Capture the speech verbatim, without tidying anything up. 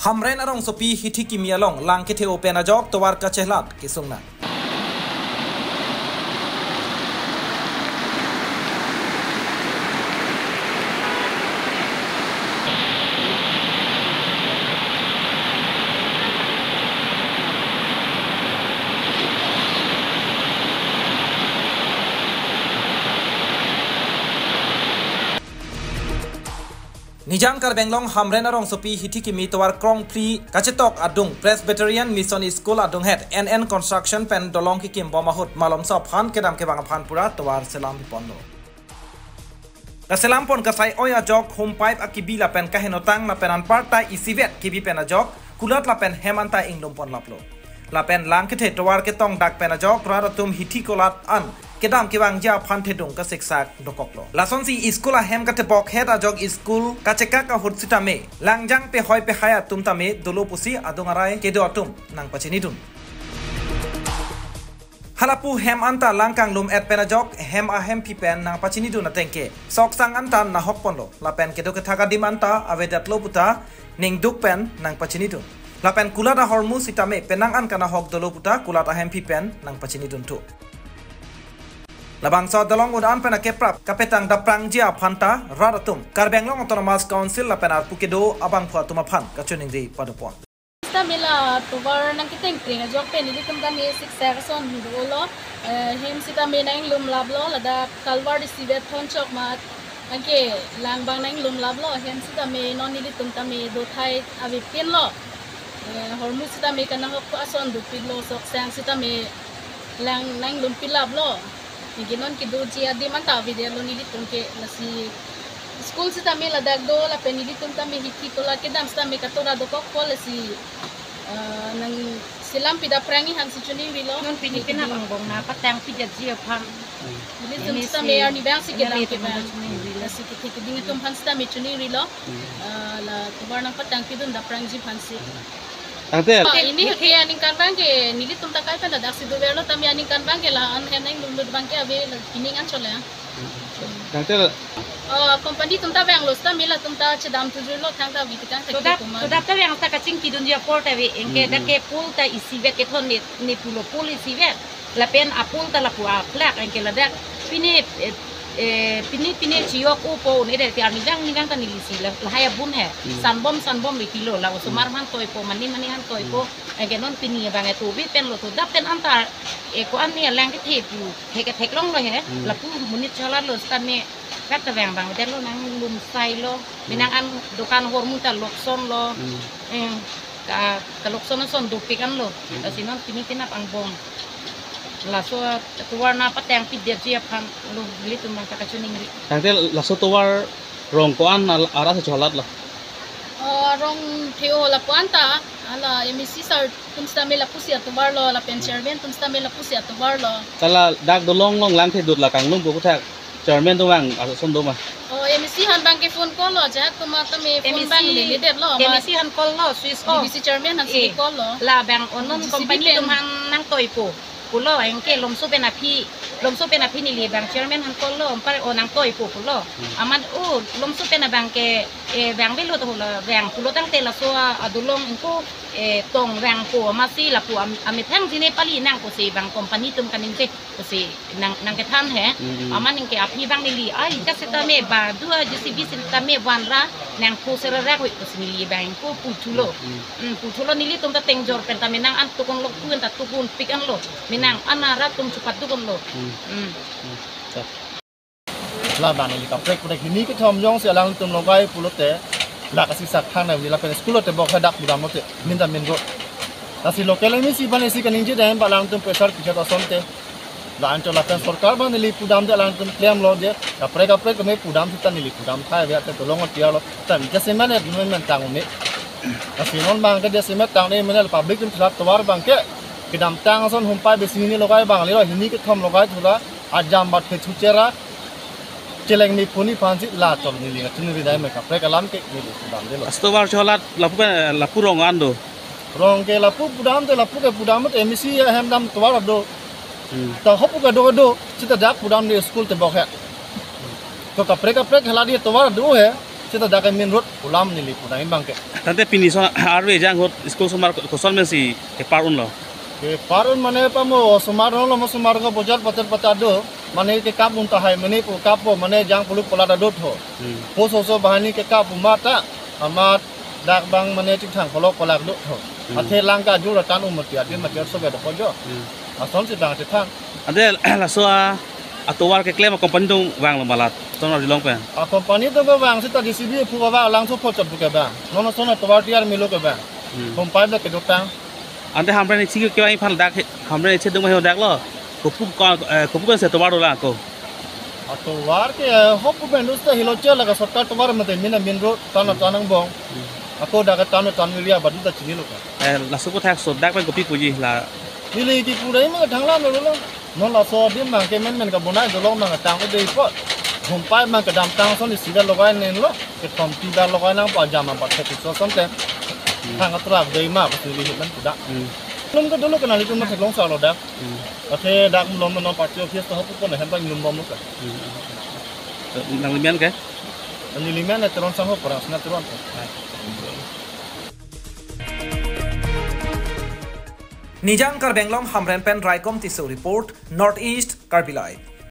Hamren arongsopi hithi kimi along lang kethe-o pen ajok tovar kachelat kesung nang. Nijang Karbi Anglong Hamren arongsopi hithi kimi tovar krongphli kachetok adung Presbyterian Mission School adunghet N N Construction pen dolong kekim bom ahut malomso aphan kedam kevang aphan pura tovar selam piponlo. Kaselam pon kasai oi ajok home pipe akibi lapen kahenotang lapen anparta isivet kibi pen ajok kulat lapen hem anta inglum pon laplo. Lapen lang kethe tovar ketong dak pen ajok rat atum hithi kulat an kedam kevangji aphan thedung kasiksak dokoklo. Lasonsi school ahem katebok het ajok school kachekak ahut sitame langjang pehoi pehai atum tame dolo pusi adung arai kedo atum nangpachinidun. Halapu hem anta lang kanglum et pen ajok hem ahemphi pen nangpachinidun atengke soksang anta nahok ponlo lapen kedo kethak adim anta avedet lo puta ningduk pen nangpachinidun. Lapen kulat ahormu sitame penang an kanahok dolo puta kulat ahemphi pen nangpachinidun thu. Labangso dolong un-an pen akeprap kapetang daprangji aphanta rat atum Karbi Anglong Autonomous Council lapen arpu kedo abangphu atum aphan kachoningri padopon. Sitame la tovar nangketeng teng ajok pen nelitum tame siksak ason dolo. Eh, hem sitame nanglum laplo, ladak culvert isivet thon chok mat. Anke lang bang nanglum laplo, hem sitame non nelitum tame dothai avepinlo. Eh, hormu sitame kanahok ason dopiklo, soksang sitame lang nanglum pi laplo. Ningke non kedoji adim anta avedetlo nelitum ke, lasi school sitame ladak do lapen nelitum tame hithi kulat kedam sitame katora dokokpo lasi, eh, nangselam pi daprang-i aphansi choningrilo. Non pini pina bang bong na patang pidetji aphan. Nelitum sitame arnivang si kedam kevang. Lasi kethe keding atum aphan sitame choningrilo. Eh, la tovar nangpatang pidun daprangji aphansi. Tangte. Ah, pini ke aningkan bang ke nelitum ta kai pen daksi doverlo tame aningkan bang ke la-an hem nanglum lut bang ke ave la pining an chole. Tangte. Oh, company atum ta vanglo sitame latum ta chedam thujuilo thangta vi tikang thek. Sodap, kuma sodap ta vang ta kachingkidunji apor ta ave, anke dak ke pool ta isivet kethon ne, ne pulo pool isivet. Lapen apool ta lapu aplak anke ladak pine, eh, eh, pine pine chiyok-opo un-edet ke arnivang nivang ta neli si la, lahai abun he. Sanbom sanbom ri kilo la osomar aphan toipo, mane mane aphan toipo. Anke non pini abang eto bi penlo to dap pen anta, eh, ko-an ne lang kethe pu he ketheklonglo he. Lapu monit cholatlo sitame kat ta vang bang detlo nanglum sailo. Menang an dokan hormu ta loksonlo. Eh, ka, kalokson ason dopik anlo. Lasi non pini tinap angbong. Laso tovar nangpatang pidetji aphan lo nelitum bang ta kachoningri. Tangte laso tovar rong ko-an al-, arat si cholatlo? Oh, rong theo lapu anta, hala M A C sir atum sitame lapusi atovarlo, lapen chairman atum sitame lapusi atovarlo. Kala dak dolong along lang thedut la kanglumpo puthak chairman atum bang ason do ma? Oh, M A C aphan bang ke phone call lo, ajahak atum tame phone bang lele detlo, M A C aphan call lo, switch off. D B C chairman aphansi call lo. La bang onon G C B company pen atum aphan nangtoipo pulo, anke Lomso pen aphi, Lomso pen aphi neli bang chairman aphan call lo, anpar o nangtoipo pulo. Amat o Lomso pen abang ke, eh, vang avelo to la vang pulo tangte laso adolong ingko, eh, tong vangpo amatsi lapu am-, amethang jine pali nangpo si bang company atum kaningje pusi nang, nangkethan he. Amat anke aphi bang neli ai ka sitame ba dua J C B sitame vanra nangpo serarak hoi pusi neli bang ko puthulo. Puthulo nelitum ta tengjor pen ta menang an tukun lo pun ta tukun pik anlo. Menang an arat atum chupatduk anlo. Labang neli kaprek kaprek hini kethom jongsi alangtum logai pulote la kasiksak thang na neli lapen school lote bok hadak budam lote minta mingo. Lasi local M A C aphan isi kaningje dam ba alangtum pressure pijat asonte. La anchot lapen sorkar aphan neli pudam de alangtum klemlo de. Kaprek kaprek keme pudam sita neli pudam thai ave ate dolong tiarlo. Tam ke semen et men tang une. Lasi non bang ke de semen tang ne men public atum thilap tovar bang ke kedamtang ason home pipe besi hini logai bang lelo hini kethom logai thura ajam bat ke chuchera. Cheleng mephu ni aphansi la chot neli kachoningri dam kaprek alam ke neli pudam detlo. Laso tovar cholat lapu pen, lapu rong an do? Rong ke lapu pudam te lapu ke pudam te M A C ahem dam tovar do. Ta hopu ke do do sita dak pudam de school te bok he. To kaprek kaprek hala di tovar do he. Seta dak ke main road pulam neli pudai bangke. Tangte pini son arve jang ahut school osomar koson pensi kepar unlo? Kepar un mane pamo osomar lo, osomar ko bojar pater pater do. Mane kekap un tahai mane pu kap po mane jang puluk pola do tho. Hmm. Poso so bahani kekap un mata amat dak bang mane chingthang kolok kolak do tho. Hmm. Athe lang kajur atan un mati adin mati so bedo kojo. Hmm. Asonsi bang chethang. Ante laso a atovar keklem a company atum vanglo ma la, ton arjulong pen? A company atum kevang seta D C B pu kevang, langso phot chot pu kevang. Non ason atovar tiar melo kevang. Hmm. Pumpai dak kedotang. Ante Hamren isi kevang aphan dak he, Hamren isi dung ma ho dak lo. Kopu ko, eh, kopu pensi atovar dolang ako? Atovar ke, eh, hopu pen seta hilo che la ka sorkar tovar mate mina main road tan tan angbong. Hmm. Ako dak tan tan area badu ta chinilo ka. Eh, laso aputhak so dak pen kopi puji la? Neli kipu dai ma thang lam lo lo. Non laso adim bang ke men men kabonai dolong bang tang ke dei po. Pumpai bang kedamtang ason isi dak logai nanglo. Kethom ti dak logai nangpo ajam bang pathek so asonte. Hmm. Thang atrak dei ma ko neli hit man pudak. Hmm. Lom ke dolo ke nelitum ma theklong sa lo dak. Hmm. Athe dak lom non party office to hopu pon hem bang lom bom lo ka. Hmm. Nangli men ke? Neli men Teron sangho, parasna Teron. Nijang Karbi Anglong Hamren pen Raikom Tisso report, North East Karbi Live.